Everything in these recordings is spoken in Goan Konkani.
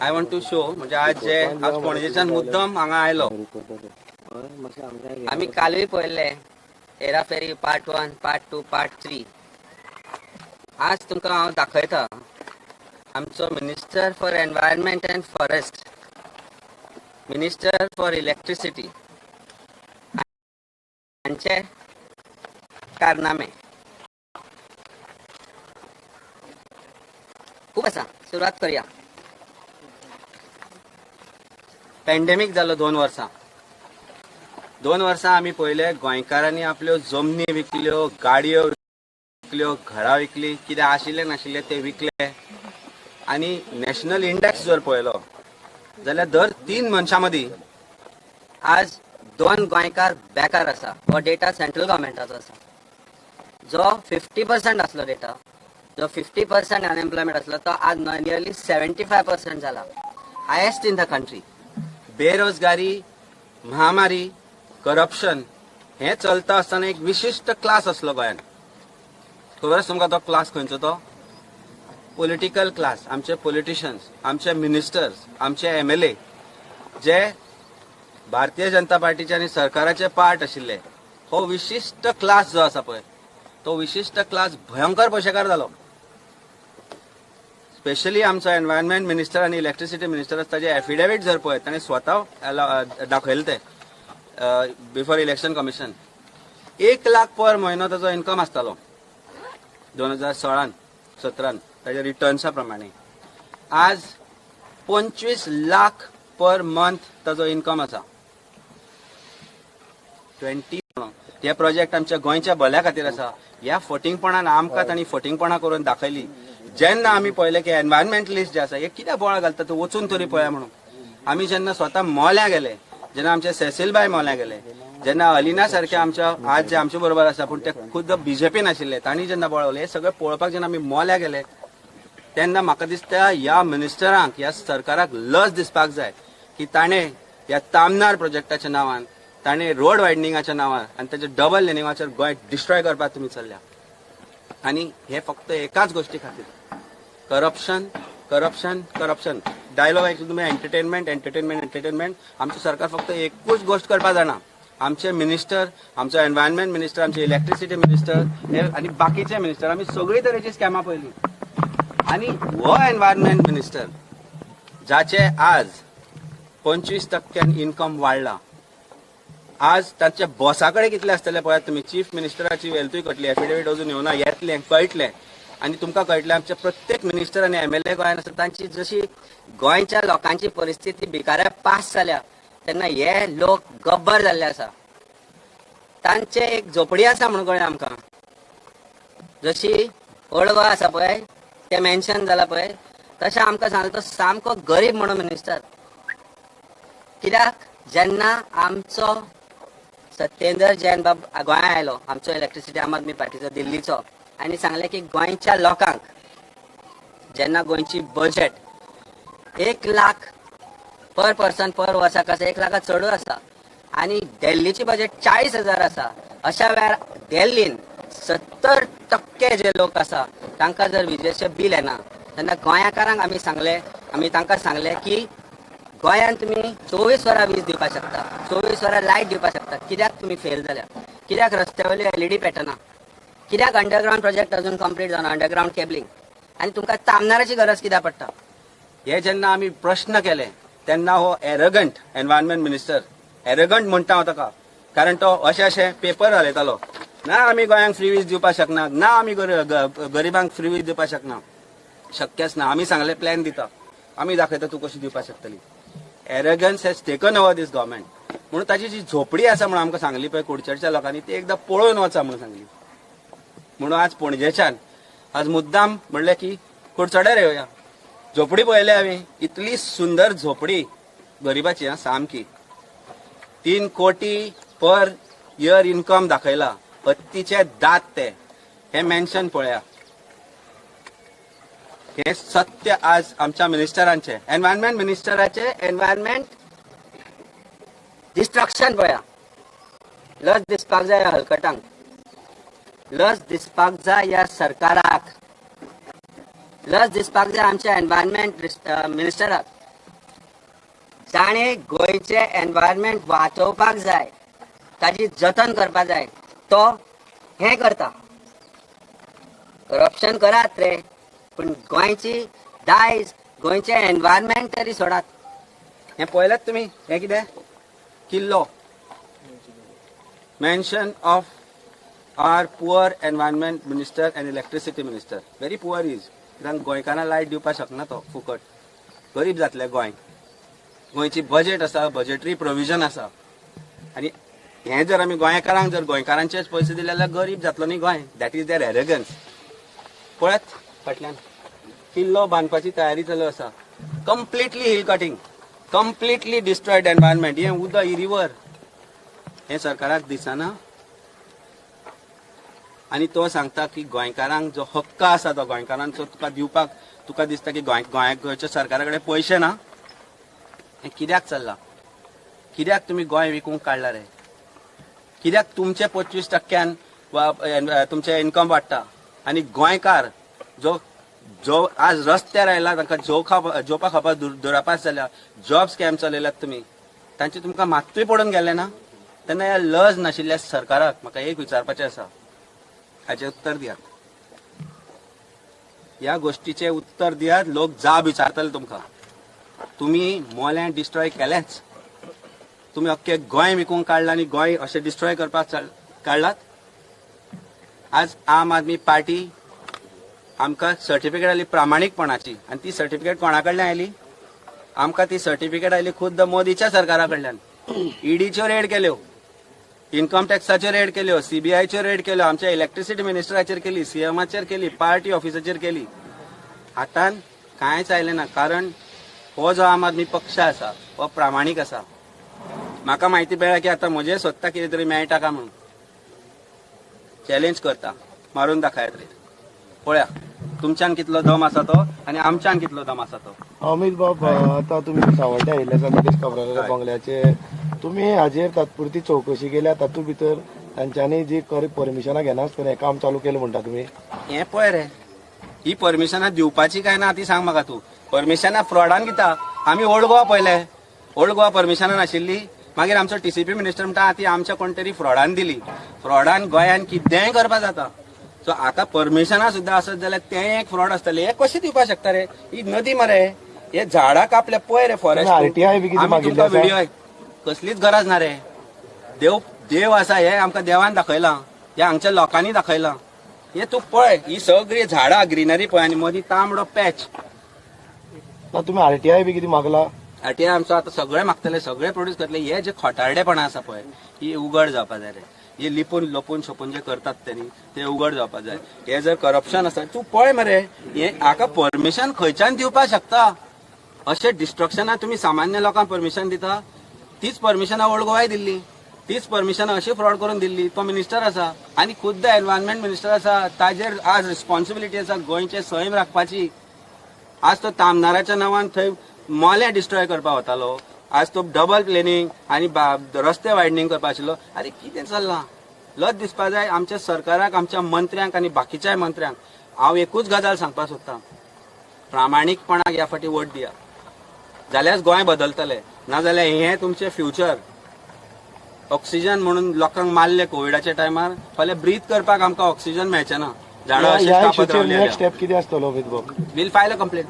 I want to show म्हणजे आज जे आज पणजेच्यान मुद्दम हांगा आयलो. आमी कालूय पळयल्ले हेराफेरी पार्ट 1, पार्ट 2, पार्ट 3. आज तुमकां हांव दाखयता आमचो minister for environment and forest, minister for electricity हांचे कारनामे खूब आसा. सुरवात करूया. पॅन्डेमीक जालो 2 वर्सां. 2 वर्सां आमी पळयले गोंयकारांनी आपल्यो जमनी विकल्यो, गाडयो विकल्यो, घरां विकली, कितें आशिल्लें नाशिल्लें तें विकले. आनी नॅशनल इंडेक्स जर पळयलो जाल्यार दर 3 मनशां मदीं आज 2 गोंयकार बेकार आसा. हो डेटा सेंट्रल गव्हर्मेंटाचो आसा. जो 50% आसलो डेटा, जो 50% अनएम्प्लॉयमेंट आसलो तो आज नियरली 75% जाला, हायेस्ट इन the country. बेरोजगारी, महामारी, करप्शन हें चलता आसतना एक विशिश्ट क्लास आसलो गोंयांत. खबर आसा तुमकां तो क्लास खंयचो? तो पॉलिटिकल क्लास. आमचे पॉलिटिशियन्स, आमचे मिनिस्टर्स, आमचे MLA जे भारतीय जनता पार्टीचे आनी सरकाराचे पार्ट आशिल्ले, हो विशिश्ट क्लास जो आसा पळय तो विशिश्ट क्लास भयंकर पयशेकार जालो. स्पेशली आमचो एनवायरमेंट मिनिस्टर आनी इलेक्ट्रिसिटी मिनिस्टर आसा ताजे एफिडेवीट जर पळयत ताणें स्वता दाखयलें तें बिफोर इलेक्शन कमिशन. 1 लाख पर म्हयनो ताजो इन्कम आसतालो 2016-17 ताज्या रिटर्न्सा प्रमाणे. आज 25 लाख पर मंथ ताजो इन्कम आसा. 20 हे प्रोजेक्ट आमच्या गोंयच्या भल्या खातीर आसा. ह्या फटींगपणान आमकां तांणी फटींगपणां करून दाखयली. जेन्ना आमी पळयलें की एनवायरमेंटलिस्ट जे आसा हे कित्याक बोळा घालता, ते वचून तरी पळया म्हणून आमी जेन्ना स्वता मोल्यां गेले, जेन्ना आमचे सेसिलबाय मोल्यां गेले, जेन्ना अलिना सारखे आमच्या आज जे आमचे बरोबर आसा पूण ते खुद्द बीजेपीन आशिल्ले तांणी जेन्ना बोळवले, हे सगळें पळोवपाक जेन्ना आमी मोल्यां गेले तेन्ना म्हाका दिसता ह्या मिनिस्टरांक, ह्या सरकाराक लज दिसपाक जाय की ताणें ह्या तामनार प्रोजेक्टाच्या नांवान, ताणें रोड वायडनिंगाच्या नांवान आनी ताच्या डबल लेनिंगाचेर गोंय डिस्ट्रॉय करपाक तुमी चल्ल्या. आनी हे फक्त एकाच गोष्टी खातीर, करप्शन, करप्शन, करप्शन. डायलॉग ऐकलो तुमी, एंटरटेनमेंट, एंटरटेनमेंट, एंटरटेनमेंट. आमचें सरकार फक्त एकूच गोश्ट करपाक जाणा. आमचे मिनिस्टर, आमचो एनवायरमेंट मिनिस्टर, आमचे इलेक्ट्रिसिटी मिनिस्टर हे आनी बाकीचे मिनिस्टर, आमी सगळी तरेची स्कॅमां पळयली. आनी हो एनवायरमेंट मिनिस्टर जाचे आज 25% इन्कम वाडला, आज तांच्या बॉसा कडेन कितले आसतले पळयात तुमी. चीफ मिनिस्टराची वेल्थूय कटली, एफिडेवीट अजून येवना, येतलें, कळटलें. आनी तुमकां कळटलें आमचे प्रत्येक मिनिस्टर आनी MLA गोंयांत आसा तांची जशी गोंयच्या लोकांची परिस्थिती भिकाऱ्या पास जाल्या तेन्ना हे लोक गब्बर जाल्ले आसा. तांचे एक झोपडी आसा म्हणून कळ्ळें आमकां, जशी ओल्ड गोवा आसा पळय तें मेन्शन जाला पळय तशें आमकां सांगलें तो सामको गरीब म्हणून मिनिस्टर. कित्याक जेन्ना आमचो सत्येंद्र जैन बाब गोंयांत आयलो, आमचो इलेक्ट्रिसिटी आम आदमी पार्टीचो दिल्लीचो, आनी सांगलें की गोंयच्या लोकांक जेन्ना गोंयची बजेट 1 लाख पर पर्सन पर वर्साक आसा, 1 लाखा चडूच आसा आनी दिल्लीची बजेट 40,000 आसा, अशा वेळार दिल्लीन 70% जे लोक आसा तांकां जर विजेचें बील येना तेन्ना गोंयकारांक आमी सांगलें, आमी तांकां सांगलें की गोंयांत तुमी 24 वरां वीज दिवपाक शकता, 24 वरां लायट दिवपाक शकता, कित्याक तुमी फेल जाल्या? कित्याक रस्त्या वयल्यो LED पेटना? कित्याक अंडरग्रावंड प्रोजेक्ट अजून कंप्लीट जावना, अंडरग्रावंड केबलिंग? आनी तुमकां तामनाराची गरज कित्याक पडटा? हे जेन्ना आमी प्रश्न केले तेन्ना हो एरगंट एनवायरमेंट मिनिस्टर, एरगंट म्हणटा हांव ताका, कारण तो अशें अशें पेपर घालयतालो, ना आमी गोंयांक फ्री वीज दिवपाक शकना, ना आमी गरिबांक फ्री वीज दिवपाक शकना, शक्यच ना. आमी सांगले प्लॅन दिता, आमी दाखयता तूं कशी दिवपाक शकतली. Arrogance has taken over this government. म्हणून ताची जी झोपडी आसा म्हणून आमकां सांगली पळय कुडचडच्या लोकांनी, ती एकदां पळोवन वचा म्हणून सांगली. म्हणून आज पणजेच्यान आज मुद्दाम म्हणलें की कुडचड्यार येवया. झोपडी पळयली हांवें, इतली सुंदर झोपडी गरिबाची हा सामकी. 3 कोटी पर इयर इन्कम दाखयला. हत्तीचे दांत ते. हे मेन्शन पळया. हे सत्य आज आमच्या मिनिस्टरांचे, एनवायरमेंट मिनिस्टराचे एनवायरमेंट डिस्ट्रक्शन पळया. लज दिसपाक जाय हलकटांक, लज दिसपाक जाय ह्या सरकाराक, लज दिसपाक जाय आमच्या एनवायरमेंट मिनिस्टराक, जाणें गोंयचें एनवायरमेंट वाचोवपाक जाय, ताजी जतन करपाक जाय, तो हें करता. करप्शन करात रे, पूण गोंयची दायज, गोंयचें एनवायरमेंट तरी सोडात. हें पळयलात तुमी, हें कितें किल्लो. Mention of our poor environment minister and electricity minister. Very poor is. कित्याक गोंयकारांक लायट दिवपाक शकना तो फुकट. गरीब जातले गोंय. गोंयची बजेट आसा, बजेटरी प्रोविजन आसा. आनी हें जर आमी गोंयकारांक जर गोंयकारांचेच पयशे दिले जाल्यार गरीब जातलो न्ही Goa. That is their arrogance. पळयात फाटल्यान किल्लो बांदपाची तयारी चालू आसा. Completely hill cutting, completely destroyed environment. हें उदक, ही रिवर, हें सरकाराक दिसना. आनी तो सांगता की गोंयकारांक जो हक्क आसा तो गोंयकारांचो तुका दिवपाक तुका दिसता की गोंयच्या सरकारा कडेन पयशे ना. हें कित्याक चल्लां? कित्याक तुमी गोंय विकूंक काडला रे? कित्याक तुमचे 25% वा तुमचें इन्कम वाडटा आनी गोंयकार जो जो आज रस्त्यार आयला तांकां जेवपा खावपाक दुरापास जाल्या, जॉब स्कॅम चलयल्यात तुमी, तांचे तुमकां मात्तूय पडून गेले ना. तेन्ना ह्या लज नाशिल्ल्या सरकाराक म्हाका एक विचारपाचें आसा, हाचें उत्तर दियात. ह्या गोश्टीचें उत्तर दियात. लोक जाब विचारतले तुमकां. तुमी मोल्यां डिस्ट्रॉय केलेंच, तुमी अख्खे गोंय विकूंक काडलां आनी गोंय अशें डिस्ट्रॉय करपाक काडलात. आज आम आदमी पार्टी आमकां सर्टिफिकेट आयली प्रामाणीकपणाची, आनी ती सर्टिफिकेट कोणा कडल्यान आयली? आमकां ती सर्टिफिकेट आयली खुद्द मोदीच्या सरकारा कडल्यान. ईडीच्यो रेड केल्यो, इन्कम टॅक्साच्यो रेड केल्यो, सीबीआयच्यो रेड केल्यो, आमच्या इलेक्ट्रिसिटी मिनिस्टराचेर केली, सीएमाचेर केली, पार्टी ऑफिसाचेर केली. आतां कांयच आयलें ना. कारण हो जो आम आदमी पक्ष आसा हो प्रामाणीक आसा. म्हाका म्हायती मेळ्ळ्या की आतां म्हजें स्वता कितें तरी मेळटा काय म्हणून चॅलेंज करता, मारून दाखयात रे, पळया तुमच्यान कितलो दम आसा तो आनी आमच्यान कितलो दम आसा तो. अमित बाब, आतां तुमी सावड्ड्या आयिल्ले आसा नितेश काब्रालाच्या बंगल्याचे, तुमी हाजेर तात्पुरती चवकशी केल्या, तातूंत भितर तांच्यांनी जी परमिशनां घेनासतना हें काम चालू केलें म्हणटा तुमी? हें पळय रे, ही परमिशनां दिवपाची काय ना ती सांग म्हाका तूं. परमिशनां फ्रॉडान दिता. आमी ओल्ड गोवा पळयलें, ओल्ड गोवा परमिशनां नाशिल्ली. मागीर आमचो टीसीपी मिनिस्टर म्हणटा ती आमच्या कोण तरी फ्रॉडान दिली. फ्रॉडान गोंयान कितेंय करपाक जाता. सो आतां परमिशनां सुद्दां आसत जाल्यार तें एक फ्रॉड आसतलें. हें कशें दिवपाक शकता रे? ही नदी मरे, हे झाडां कापले पळय रे, फॉरेस्ट. व्हिडिओ कसलीच गरज ना रे. देव देव आसा हे आमकां देवान दाखयलां, हे हांगच्या लोकांनी दाखयलां. हे तूं पळय, ही सगळी झाडां ग्रिनरी पळय आनी मदीं तांबडो पॅच. तुमी आरटीआय बी कितें मागला? आरटीआय आमचो आतां सगळे मागतले, सगळे प्रोड्यूस करतले. हे जे खोटारडेपणां आसा पळय, ही उगड जावपा जाय रे. हे लिपून लपून छपून जे करतात तेणी ते उगड जावपा जाय. हे जर करप्शन आसा तूं पळय मरे, हे हाका परमिशन खंयच्यान दिवपाक शकता? अशें डिस्ट्रक्शना तुमी सामान्य लोकांक परमिशन दिता. तीच परमिशनां ओल्ड गोवाय दिल्ली, तीच परमिशनां अशी फ्रॉड करून दिल्ली. तो मिनिस्टर आसा आनी खुद्द एनवायरमेंट मिनिस्टर आसा, ताजेर आज रिस्पॉन्सिबिलिटी आसा गोंयचें सैम राखपाची. आज तो तामनाराच्या नांवान थंय मोलें डिस्ट्रॉय करपाक वतालो. आज तो डबल प्लेनिंग आनी रस्ते वायडनींग करपा आशिल्लो. आरे कितें चल्लां? लज दिसपा जाय आमच्या सरकाराक, आमच्या मंत्र्यांक आनी बाकीच्याय मंत्र्यांक. हांव एकूच गजाल सांगपाक सोदतां, प्रामाणीकपणाक ह्या फावटी वोट दिया जाल्यार गोंय बदलतलें, नाजाल्यार हें तुमचें फ्युचर. ऑक्सिजन म्हणून लोकांक मारले कोविडाच्या टायमार, फाल्यां ब्रीथ करपाक आमकां ऑक्सिजन मेळचें ना. झाडां अशेंच कापत रावली. We'll file a complaint,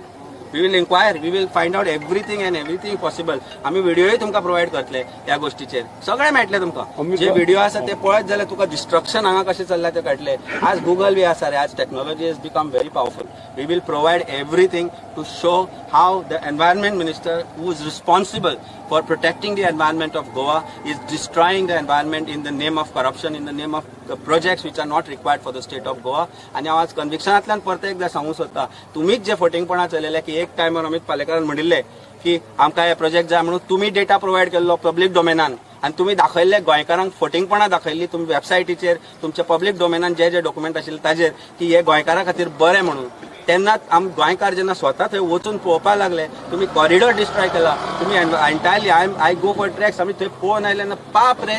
we will inquire, we will find out everything and everything possible. आमी व्हिडिओय तुमकां प्रोवायड करतले ह्या गोष्टीचेर, सगळें मेळटलें तुमकां. जे व्हिडिओ आसा ते पळयत जाल्यार तुका डिस्ट्रक्शन हांगा कशें चल्लां तें कळटलें. आज गुगल बी आसा रे, आज technology has become very powerful. We will provide everything to show how the environment minister who is responsible for protecting the environment of Goa is destroying the environment in the name of corruption, in the name of projects which are not required for the state of Goa. आनी हांव आज कन्विक्शनांतल्यान परत एकदा सांगूंक सोदता, तुमीच जे फटींगपणां चलयले की एक टायमार अमित पालेकरान म्हणिल्ले की आमकां हे प्रोजेक्ट जाय म्हणून तुमी डेटा प्रोवायड केल्लो पब्लीक डोमेनान आनी तुमी दाखयल्ले गोंयकारांक फटींगपणां दाखयल्ली तुमी वेबसायटीचेर तुमच्या पब्लीक डोमेनान जे जे डॉक्युमेंट आशिल्ले ताजेर की हे गोंयकारां खातीर बरें म्हणून. तेन्ना आम गोंयकार जेन्ना स्वता थंय वचून पळोवपाक लागले, तुमी कॉरिडॉर डिस्ट्रॉय केला, तुमी entirely I go for tracks. आमी थंय पळोवन आयले तेन्ना पाप रे,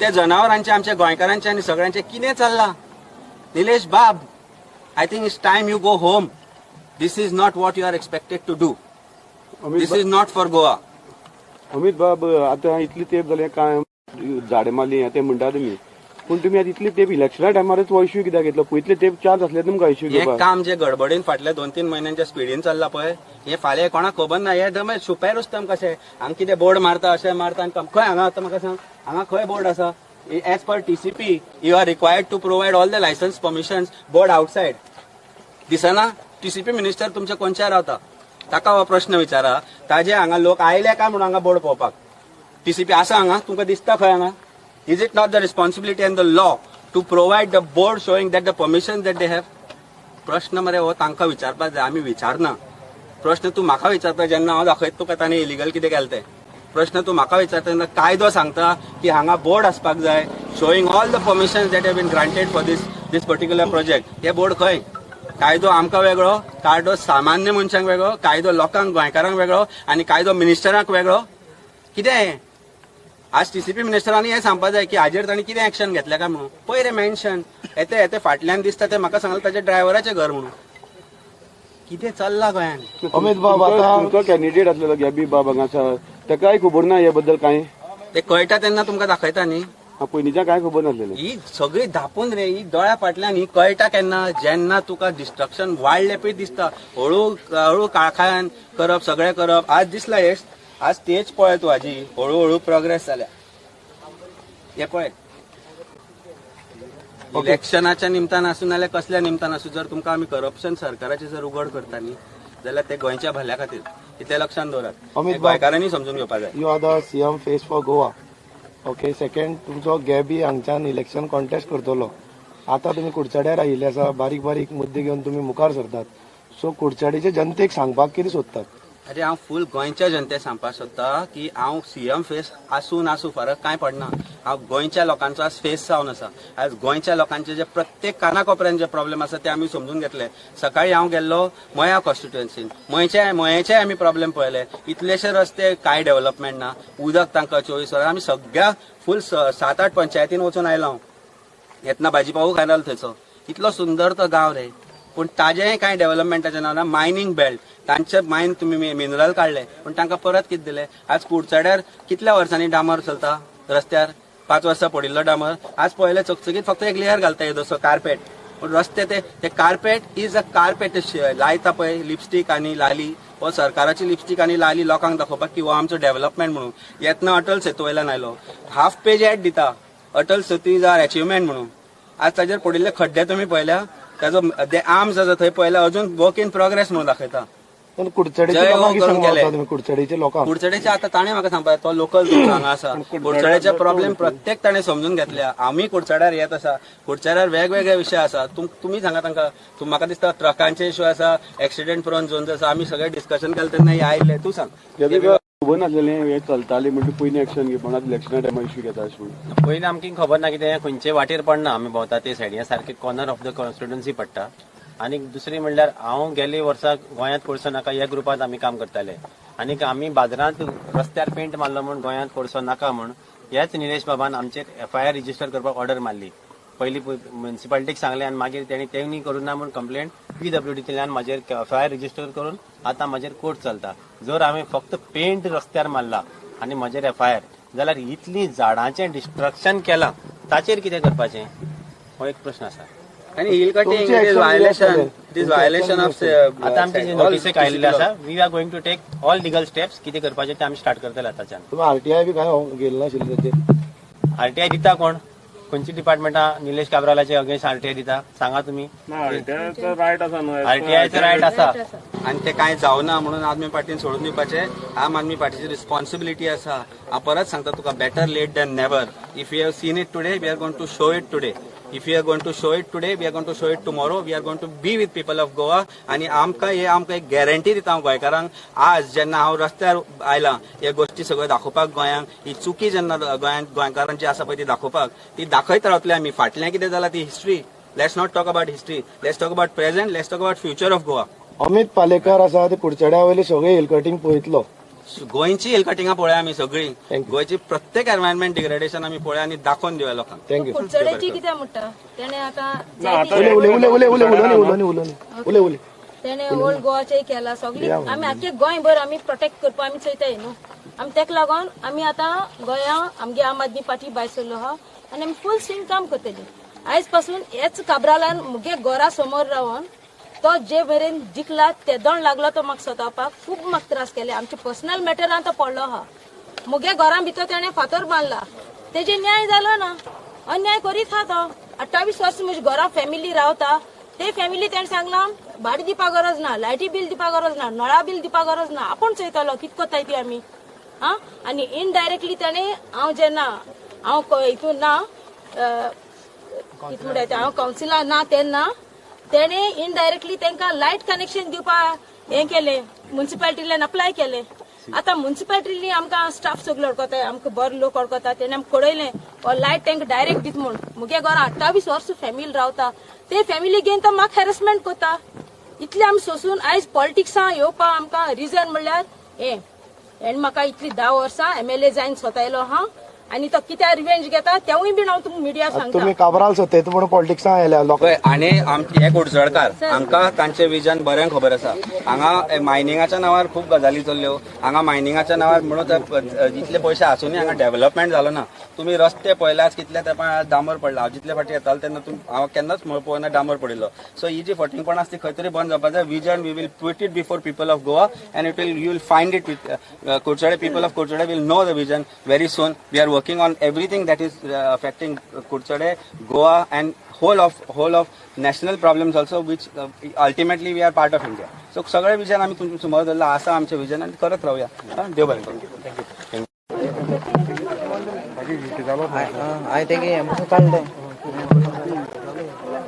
ते जनावरांचे आमच्या गोंयकारांचे आनी सगळ्यांचे कितें चल्लां. निलेश बाब, I think it's time you go home. This is not what you are expected to do. This is not for Goa. Amit बाब, आतां इतली तेप जाले काय झाडां मारली ते म्हणटा तुमी, पूण तुमी आतां इतली तेप इलेक्शना टायमारच हो इश्यू कित्याक घेतलो? इतले तेप चार्ज आसले तुमकां इश्यू घेवपाक? काम जे गडबडीन फाटले 2-3 म्हयन्यांच्या स्पिडीन चल्ला पळय, हे फाल्यां कोणाक खबर ना. हे दमे छुपाय रुस्तम कशें हांगा कितें बोर्ड मारता अशें मारता आनी खंय हांगा आतां म्हाका सांग, हांगा खंय बोर्ड आसा? As per TCP you are required to provide all the licence permissions board outside. दिसना टीसीपी मिनिस्टर तुमच्या कोनशार रावता, ताका हो प्रश्न विचारा ताजे हांगा लोक आयले काय म्हणून हांगा बोर्ड पळोवपाक. टीसीपी आसा हांगा, तुमकां दिसता खंय हांगा? Is it not the responsibility and the law to provide the board showing that the permission that they have? प्रश्न मरे हो तांकां विचारपाक जाय, आमी विचारना. प्रश्न तूं म्हाका विचारता जेन्ना हांव दाखयता तुका ताणें इलिगल कितें केलें तें. प्रश्न तूं म्हाका विचारता तेन्ना कायदो सांगता की हांगा बोर्ड आसपाक जाय showing all the permission that have been granted for this particular project. हे बोर्ड खंय? कायदो आमकां वेगळो, कायदो सामान्य मनशांक वेगळो, कायदो लोकांक गोंयकारांक वेगळो आनी कायदो मिनिस्टरांक वेगळो. कितें हें? आज टीसीपी मिनिस्टरांनी हें सांगपाक जाय की हाजेर तांणी कितें एक्शन घेतलें काय म्हणून. पळय रे मेन्शन येते येते फाटल्यान दिसता ते म्हाका सांगलें ताच्या ड्रायव्हराचें घर म्हणून. कितें चल्लां गोंयांत? अमित बाब, आतां तुमचो कॅन्डिडेट आसलेलो गॅबी बाब हांगा, ताकाय खबर ना हे बद्दल कांय? ते कळटा तेन्ना तुमकां दाखयता न्ही. पयलींच्या कांय खबर नासलेलें. ही सगळी धापून रे, ही दोळ्या फाटल्यान ही कळटा केन्ना जेन्ना तुका डिस्ट्रक्शन वाडलें पळय दिसता. हळू हळू काळखान करप, सगळें करप. आज दिसला हेच, आज तेच पळय तूं, हाजी हळू हळू प्रोग्रेस जाल्या. हे पळय इलेक्शनाच्या निमतान आसूं नाल्यार कसल्या निमतान आसूं, जर तुमकां आमी करप्शन सरकाराचें जर उगड करता न्ही जाल्यार ते गोंयच्या भल्या खातीर, इतलें लक्षांत दवरात. गोंयकारांनी समजून घेवपाक जाय. You are the CM face for Goa. Okay, second तुमचो गॅबी हांगच्यान इलेक्शन कॉन्टेस्ट करतलो. आतां तुमी कुडचड्यार आयिल्ले आसा, बारीक बारीक मुद्दे घेवन तुमी मुखार सरतात. सो कुडचडेचे जनतेक सांगपाक कितें सोदतात? अरे हांव फूल गोंयच्या जनतेक सांगपाक सोदता की हांव सीएम फेस आसूं नासूं फरक कांय पडना. हांव गोंयच्या लोकांचो आज फेस जावन आसा. आज गोंयच्या लोकांचे जे प्रत्येक कानाकोपऱ्यान जे प्रॉब्लेम आसा ते आमी समजून घेतले. सकाळी हांव गेल्लो मया कॉन्स्टिट्युएन्सीन, मयेचे आमी प्रॉब्लेम पळयले. इतलेशे रस्ते कांय डेव्हलपमेंट ना, उदक तांकां 24 वरां. आमी सगळ्या फूल 7-8 पंचायतीन वचून आयलो हांव. येतना भाजी पावू खायना थंयचो, इतलो सुंदर तो गांव रे. पूण ताजेंय कांय डेव्हलपमेंटाचें नांव ना. मायनींग बेल्ट, तांचे मायन तुमी मिनरल काडले पूण तांकां परत कितें दिलें? आज कुडचड्यार कितल्या वर्सांनी डांबर चलता रस्त्यार, 5 वर्सां पडिल्लो डांबर आज पळयलें चकचकीत, फक्त एक लेयर घालता येदोसो कार्पेट. पूण रस्ते ते कार्पेट is a carpet लायता पळय लिपस्टीक आनी लाली, हो सरकाराची लिपस्टीक आनी लाली लोकांक दाखोवपाक की हो आमचो डेव्हलपमेंट म्हणून. येतना अटल सेतू वयल्यान आयलो, हाफ पेज एड दिता Atal Setu is our achievement म्हणून. आज ताजेर पडिल्ले खड्डे तुमी पळयल्या, ताजो आर्म्स आसा थंय पळयल्या, अजून वर्क इन प्रोग्रेस म्हणून दाखयता. कुडचडेचे लोकांक कुडचडेचे आतां ताणें म्हाका सांगपाक, तो लोकल तुमचो हांगा आसा, कुडचडेचे प्रॉब्लेम प्रत्येक ताणें समजून घेतल्या. आमी कुडचड्यार येत आसा, कुडचड्यार वेगवेगळे विशय आसा. तुमी सांगा तांकां, म्हाका दिसता ट्रकांचे इश्यू आसा, एक्सिडेंट प्रोन झोन्स आसा. आमी सगळे डिस्कशन केलें तेन्ना हे आयिल्ले. तूं सांग. खबर नासलेलें हें चलतालें म्हणटा पयलीं एक्शन घेवपाक इलेक्शना टायमार इश्यू घेता अशें म्हणून. पयलीं आमकां खबर ना कितें खंयचे वाटेर पडना, आमी भोंवता ते सायडीन सारके कॉर्नर ऑफ the constituency पडटा. आनी दुसरी म्हणल्यार हांव गेले वर्सा गोंयांत कोळसो नाका ह्या ग्रुपांत आमी काम करताले आनी आमी बाजारांत रस्त्यार पेंट मारलो म्हूण गोंयांत कोळसो नाका म्हूण ह्याच निलेश बाबान आमचेर एफआयआर रजिस्टर करपाक ऑर्डर मारली. पयलीं म्युनिसिपालिटीक सांगलें आनी मागीर तेणी करूं ना म्हूण कंप्लेंट पीडब्ल्यूडींतल्यान म्हाजेर एफआयआर रजिस्टर करून आतां म्हाजेर कोर्ट चलता. जर हांवें फक्त पेंट रस्त्यार मारला आनी म्हाजेर एफआयआर जाल्यार इतली झाडांचें डिस्ट्रक्शन केलां ताचेर कितें करपाचें हो एक प्रश्न आसा. आनी hill cutting is violation, it is violation of. आतां आमची जी नोटीस आयिल्ली आसा, we are going to take all legal steps. कितें करपाचें तें आमी स्टार्ट करतले आतांच्यान. तुमी आरटीआय बी कांय गेले नाशिल्ले ताचेर? आरटीआय दिता कोण? खंयची डिपार्टमेंटां निलेश काब्रालाचे अगेन्स्ट आरटीआय दिता सांगा तुमी? रायट आसा न्हय, आरटीआयचो रायट आसा. आनी ते कांय जावना म्हणून आदमी पार्टीन सोडून दिवपाचें. आम आदमी पार्टीची रिस्पॉन्सिबिलिटी आसा. हांव परत सांगता तुका, better late than never. If you have seen it today, we are going to show it today. If you are going to show it today, we are going to show it tomorrow. We are going to be with people of Goa. आनी आमकां हे आमकां एक गॅरंटी दिता हांव गोंयकारांक. आज जेन्ना हांव रस्त्यार आयला हे गोश्टी सगळ्यो दाखोवपाक, गोंयांक ही चुकी जेन्ना गोंयांत गोंयकारांची आसा पळय ती दाखोवपाक, ती दाखयत रावतले आमी. फाटलें कितें जालां ती history. Let's not talk about history, let's talk about present, let's talk about future of Goa. Amit Palekar आसा ते कुडचड्या वयले सगळे हिल कटिंग पळयतलो. गोंयची हिल कटिंगां पळया आमी सगळी, Thank you. गोंयची प्रत्येक एनवायरमेंट डिग्रेडेशन आमी पळया आनी दाखोवन दिवया लोकांक. Thank you. कुडचड्याची कित्याक म्हणटा तेणे आतां उले उले उले उले उले उलोनी उलोनी उलोनी उले उले तेणे ओल्ड गोवाचें केला सगळी. आमी आख्खे गोंयभर आमी प्रोटेक्ट करपाक आमी चोयताय न्हू. आमी तेका लागून आमी आतां गोंया आमगे आम आदमी पार्टी भायर सरलो आहा आनी आमी फूल स्विंग काम करतली. आयज पासून हेच काब्रालान मुगे घरा समोर रावन तो जे मेरेन जिखला तेदोण लागलो तो म्हाका सतावपाक, खूब म्हाका त्रास केले. आमच्या पर्सनल मॅटरान तो पडलो आहा. मुगे घरां भितर तेणें फातर बांदला, तेजे न्याय जालो ना. अन्याय करीत आहा तो. 28 वर्स म्हज्या घरा फॅमिली रावता, ते फॅमिली तेणें सांगलां भाडें दिवपाक गरज ना, लायटी बील दिवपाक गरज ना, नळा बील दिवपाक गरज ना, आपूण चोयतलो कितें कोत्ताय ती आमी. आं आनी इनडायरेक्टली तेणें हांव जेन्ना हांव हितून ना कितें म्हणटा तें, हांव कावन्सिलान ना तेन्ना तेणें इनडायरेक्टली तांकां लायट कनेक्शन दिवपाक हें केलें, मुन्सिपालिटींतल्यान अप्लाय केलें. आतां मुन्सिपालिटींनी आमकां स्टाफ सगळे वळखता, आमकां बरो लोक वळखता, तेणें आमकां कळयलें लायट तांकां डायरेक्ट दित म्हूण. मुगे घरा 28 वर्स फॅमिली रावता, ते फॅमिली घेवन तो म्हाका हॅरसमेंट करता. इतलें आमी सोसून आयज पॉलिटिक्सां येवपाक आमकां रिजन म्हणल्यार हें. हेणें म्हाका इतली 10 वर्सां एमएलए जायन सोतायलो आहा आनी तो कित्याक रिवेंज घेता तेवूय बीन हांव तुमकां मिडिया सांगता. तुमी काब्राल सत्यत म्हणून पॉलिटिक्सां आयल्या लोक. आनी आमचे हे कुडचडकार हांकां तांचे विजन बरें खबर आसा. हांगा मायनिंगाच्या नांवार खूब गजाली चल्ल्यो. हांगा मायनिंगाच्या नांवार म्हणून इतले पयशे आसुनूय हांगा डेव्हलपमेंट जालो ना. तुमी रस्ते पळयल्यात कितल्या तेंपार डांबर पडला. हांव जितले फाटी येतालो तेन्ना हांव केन्नाच पळोवना डांबर पडिल्लो. सो ही जी फटींगपणां आसा ती खंय तरी बंद जावपाक जाय. Vision we will put it before people of Goa and it will you will find it with Curchorem. People of Curchorem will know the vision very soon. We are working on everything that is affecting Curchorem, Goa and whole of national problems also, which ultimately we are part of India. So सगळे विजन आमी तुमच्या समोर दवरला आसा आमचें विजन आनी करत रावया. देव बरें करूं. Thank you. I think